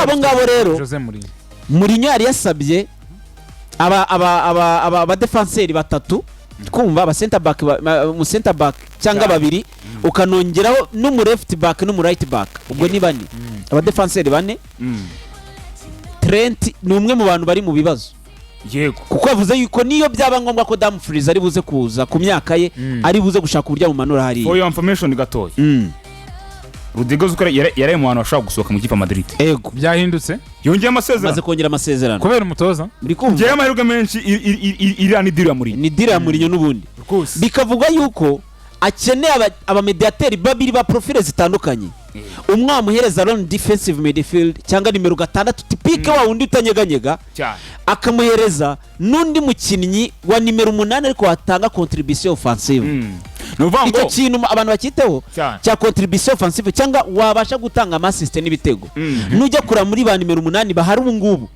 Abo ngabo rero, Jose Mourinho. Mourinho yari yasabye aba abadefanseri batatu, twumva aba center back, mu center back cyangwa babiri, ukanongeraho n'umu left back n'umu right back, ubwo ni bane, abadefanseri bane. Trent ni umwe mu bantu bari mu bibazo, kuko yavuze yuko niyo byaba ngombwa ko Dumfries ari buze kuza ku myaka ye, ari buze gushaka uburyo amumanura hariya. For your information gatoya, Rudiger uzi ko yari mu bantu bashobora gusohoka mu ikipe ya Madrid. Ego. Byahindutse. Yongeye Amaze amasezerano. kongera amasezerano. Kubera umutoza. Muri kumva? Ngewe amahirwe menshi iriya ni deal ya Mourinho. Ni deal ya Mourinho n'ubundi. Rwose. Bikavugwa yuko akeneye abamediateri babiri ba profile zitandukanye, umwe wamuhereza lone defensive midfield cyangwa nimero 6 typique, wa wundi utanyeganyega, akamuhereza n'undi mukinnyi wa nimero 8 ariko watanga contribution offensive. Ni ukuvuga ngo Icyo kintu abantu bakiteho cya contribution offensive cyangwa wabasha gutanga ama assist n'ibitego. Nujya kura muri ba nimero 8 bahari ubu ngubu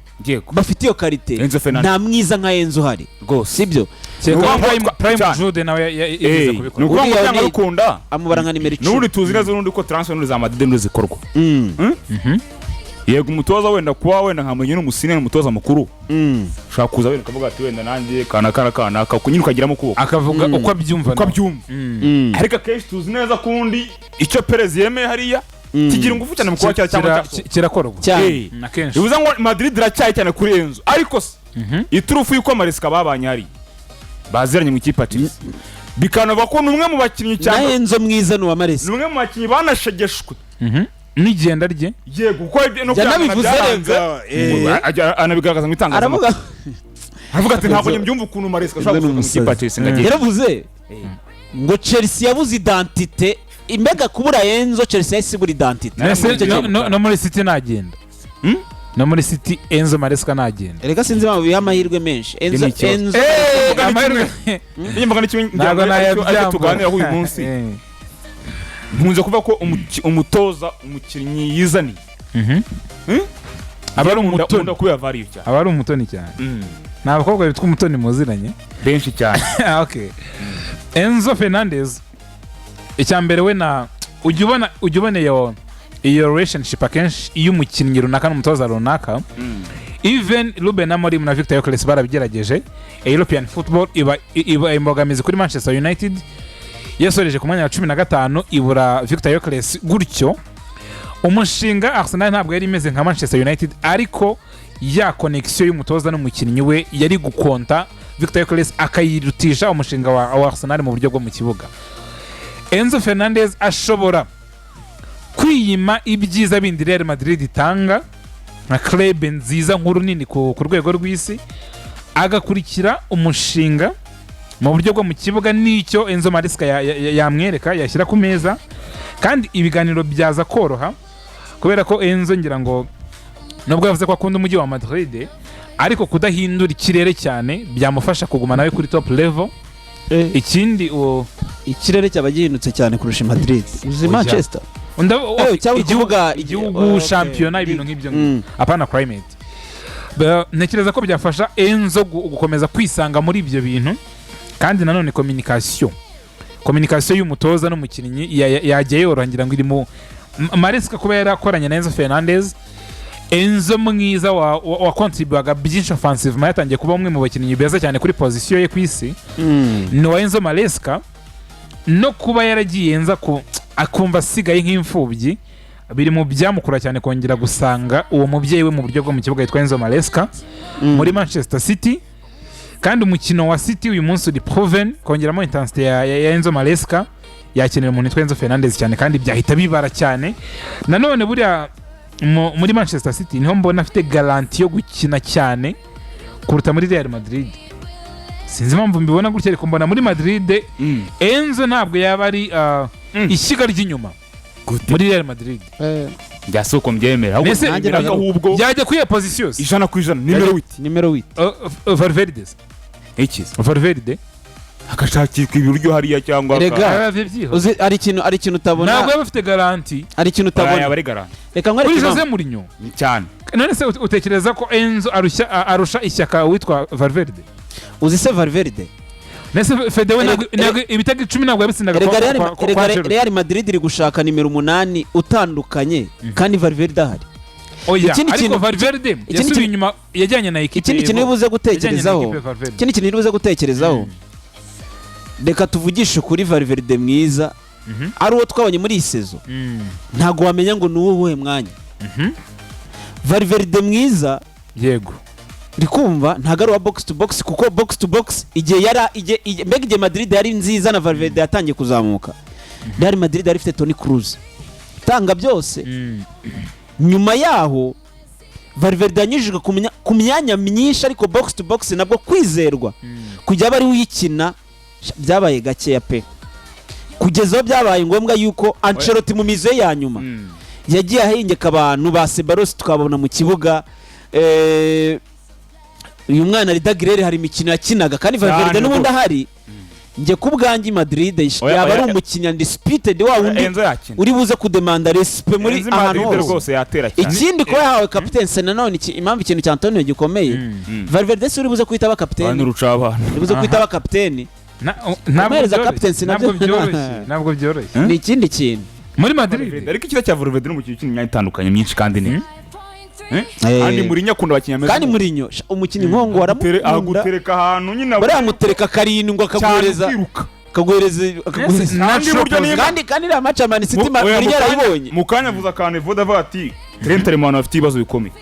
bafite iyo qualité, Enzo Fernandez. nta mwiza nka Enzo uhari, Rwose. sibyo? Kereka Ni ukuvuga ngo Prime Jude nawe yigeze kubikora. Ni ukuvuga ngo Uriya byanga bikunda, amubara nka nimero 10. N'ubundi tuzi neza n'ubundi ko transfer n'ubundi za Madrid n'ubundi zikorwa. Yego, umutoza wenda kuba wenda nka Mourinho n'umusine n'umutoza mukuru, ushobora kuza wenda ukavuga ati wenda nanjye kanaka na kanaka, nyine ukagiramo ukuboko. Akavuga uko abyumva uko nawe. abyumva. Ariko akenshi tuzi neza ko undi icyo Perez yemeye hariya kigira ingufu cyane mu kuba cyangwa cyasohoka. Kirakorwa. Cyane. Akenshi. Bivuze ngo Madrid iracyaye cyane kuri Enzo, ariko se iturufu y'uko Maresca babanye hariya, baziranye mu ikipe ya Chelsea, bikanavuga ko ni umwe mu bakinnyi Na cyane. Enzo mwiza ni uwa Maresca. Ni umwe mu bakinnyi banashegeshwe N'igenda rye. Yego, kuko no kwihangana Yanabivuze byaranze. rega, Anabigaragaza mu itangazamakuru. Aravuga. Aravuga ati ntabwo mbyumva ukuntu Maresca ashobora Enzo ni gusohoka mu ikipe ya umusazi. Chelsea ngo agende. Yaravuze ngo Chelsea yabuze identité, imbega kubura Enzo, Chelsea yahise ibura identité. Mbese Icyo kintu. no muri City nagenda? Hmm? No muri City Enzo Maresca nagenda? Reka, sinzi impamvu biha amahirwe menshi Enzo. Ni ikibazo. Enzo. Amahirwe Nimba ni kimwe ngira ntabwo ngo aricyo nayabyambura. Tuganiraho uyu munsi, nkunze kuvuga ko umutoza umukinnyi yizaniye Aba ari umutoni. Nkunda kubera value cyane. Aba ari umutoni cyane. Ni abakobwa bitwa umutoni muziranye? Benshi cyane. Okay. Enzo Fernandez, icya mbere we na ujya ubona iyo relationship akenshi iyo umukinnyi runaka n'umutoza runaka. Even Ruben Amorim na Victor Gyökeres barabigerageje. European football iba imbogamizi kuri Manchester United, yasoreje ku mwanya wa 15, ibura Victor Gyökeres gutyo. Umushinga Arsenal ntabwo yari imeze nka Manchester United, ariko ya connection y'umutoza n'umukinnyi we yari gukonta Victor Gyökeres akayirutisha umushinga wa Arsenal mu buryo bwo mu kibuga. Enzo Fernandez ashobora kwiyima ibyiza bindi Real Madrid itanga nka club nziza nkuru nini ku rwego rw'isi, agakurikira umushinga mu buryo bwo mu kibuga n'icyo Enzo Maresca yamwereka yashyira ku meza. Kandi ibiganiro byaza koroha kubera ko Enzo, ngira ngo nubwo yavuze ko akunda umujyi wa Madrid, ariko kudahindura ikirere cyane byamufasha kuguma nawe kuri top level. Ikindi uwo Ikirere cyaba gihindutse cyane kurusha i Madrid, uzi? Oya. Manchester. Cyangwa uri igihugu, kuvuga igihugu, okay. shampiyona, ibintu nk'ibyo ngibyo, apana climate. Ntekereza ko byafasha Enzo gukomeza kwisanga muri ibyo bintu. Kandi nanone communication y'umutoza n'umukinnyi yajya yoroha. Ngira ngo iri mu Maresca kuba yarakoranye na Enzo Fernandez, Enzo mwiza wa contribuaga byinshi offensive, yatangiye kuba umwe mu bakinnyi beza cyane kuri position ye ku isi, ni uwa Enzo Maresca. No kuba yaragiye nza ku akumva asigaye nk'imfubyi biri mu byamukura cyane kongera gusanga uwo mubyeyi we mu buryo bwo mu kibuga yitwa Enzo Maresca muri Manchester City. Kandi umukino wa City uyu munsi uri proven, kongeramo intensity ya Enzo Maresca, yakenera umuntu witwa Enzo Fernandez cyane, kandi byahita bibara cyane. Nanone buriya muri Manchester City niho mbona afite garantie yo gukina cyane kuruta muri Real Madrid. Sinzi impamvu mbibona gutya, ariko mbona muri Madrid Enzo ntabwo yaba ari ishyiga ry'inyuma muri Real Madrid. Njya si uko mbyemera, ahubwo Mbese- nemera ko ahubwo Yajya kuri iyo position yose. 100% nimero 8. Nimero 8. Valverde. Ikiza. Valverde. Agashakirwa ibiryo hariya cyangwa Erega. Arabyiho. Uzi hari ikintu utabona. Ntabwo yaba afite garantie. Hari ikintu utabona. Yaba ari garantie. Reka nkwereke Kuri Jose impamvu. Mourinho. Cyane. None se utekereza ko Enzo arusha ishyaka witwa Valverde? Uzi se Valverde? Nese Fede we ntabwo ibitego 10 ntabwo yabitsindaga Erega kwa erega Ancelotti. Real Madrid iri gushaka nimero 8 utandukanye, kandi Valverde ahari. Oya, Ikindi ariko kintu- Valverde ikindi yasubiye kintu- inyuma, yajyanye na ekipe. Ikindi kintu uri buze gutekerezaho, Yajyanye na ekipe Valverde. ikindi kintu uri buze gutekerezaho, reka tuvugishe ukuri, Valverde mwiza ari uwo twabonye muri iyi saison, ntabwo wamenya ngo ni uwuhe mwanya. Valverde mwiza, uri kumva, ntabwo ari uwa box to box, kuko box to box igihe yari mbega igihe Madrid yari nziza na Valverde yatangiye kuzamuka, Real Madrid yari ifite Toni Kroos tanga byose. Nyuma yaho Valverde yanyujijwe ku myanya myinshi, ariko box to box nabwo kwizerwa kujya aba ari we uyikina byabaye gakeya pe, kugeza aho byabaye ngombwa yuko Ancelotti mu mizo ye ya nyuma yagiye ahengeka abantu ba Ceballos tukabona mu kibuga. Uyu mwana Arda Güler hari imikino yakinaga kandi Valverde Cyane n'ubundi rwose. ahari. Njye ku bwanjye Madrid Oya, yaba ari oya. umukinnyi undisputed, wa wundi Enzo yakina. uri buze kudemanda respect muri Enzo ahantu Madrid hose. rwose yatera cyane. Ikindi, kuba yahawe capitaine nanone, impamvu ikintu cya Antonio gikomeye, Valverde si uri buze kuhita aba Abantu kapitene, ruca abana. uri buze kuhita aba kapitene. Ntabwo Kumuhereza byoroshye. captaincy Ntabwo byoroshye, ntabwo byoroshye. Ni ikindi kintu. Muri Madrid. Ariko ikiza cya Valverde ni umukinnyi ukina imyanya itandukanye myinshi kandi ni kandi Mourinho akunda abakinnyi ameze. Kandi Mourinho, umukinnyi nkongo waramukunda. Agutereka ahantu nyine. Bariya mutereka karindwi, cyane akaguhereza ukiruka. akaguhereza. Kandi buryo niba Kandi iriya match ya Man City, Oya, Mourinho yarayibonye. Mu kanya avuze akantu Evode, avuga ati Trent ari mu bantu bafite ibibazo bikomeye.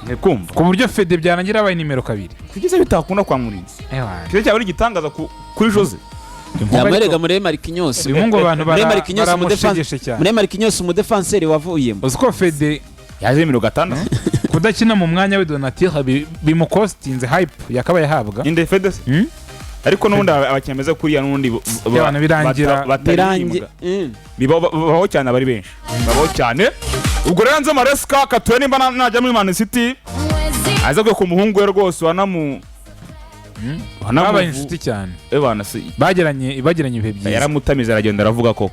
Ntikumva. Ku buryo Fede byarangira abaye nimero 2. Kugeza bitakunda kwa Mourinho, kiza cyaba ari igitangaza kuri Jose. Yamwerega muri Marquinhos. Uyu mungu abantu Muri Marquinhos baramushegeshe cyane. Muri Marquinhos umudefanseri wavuyemo. Uzi ko Fede Yaje nimero 6. kudakina mu mwanya we Donatille bimukostinze hype yakabaye ahabwa. Inde, Fede se? Hmm? Ariko n'ubundi abakinnyi bameze kuriya n'ubundi Abantu birangira- Birangi bataririmbwa. Babaho cyane, abari benshi babaho cyane. Ubwo rero Enzo Maresca katuye nimba najya muri Man City aza ku muhungu we rwose wanamu Babaye inshuti cyane. Ebana si Bagiranye ibihe byiza. Yaramutamize aragenda aravuga koko.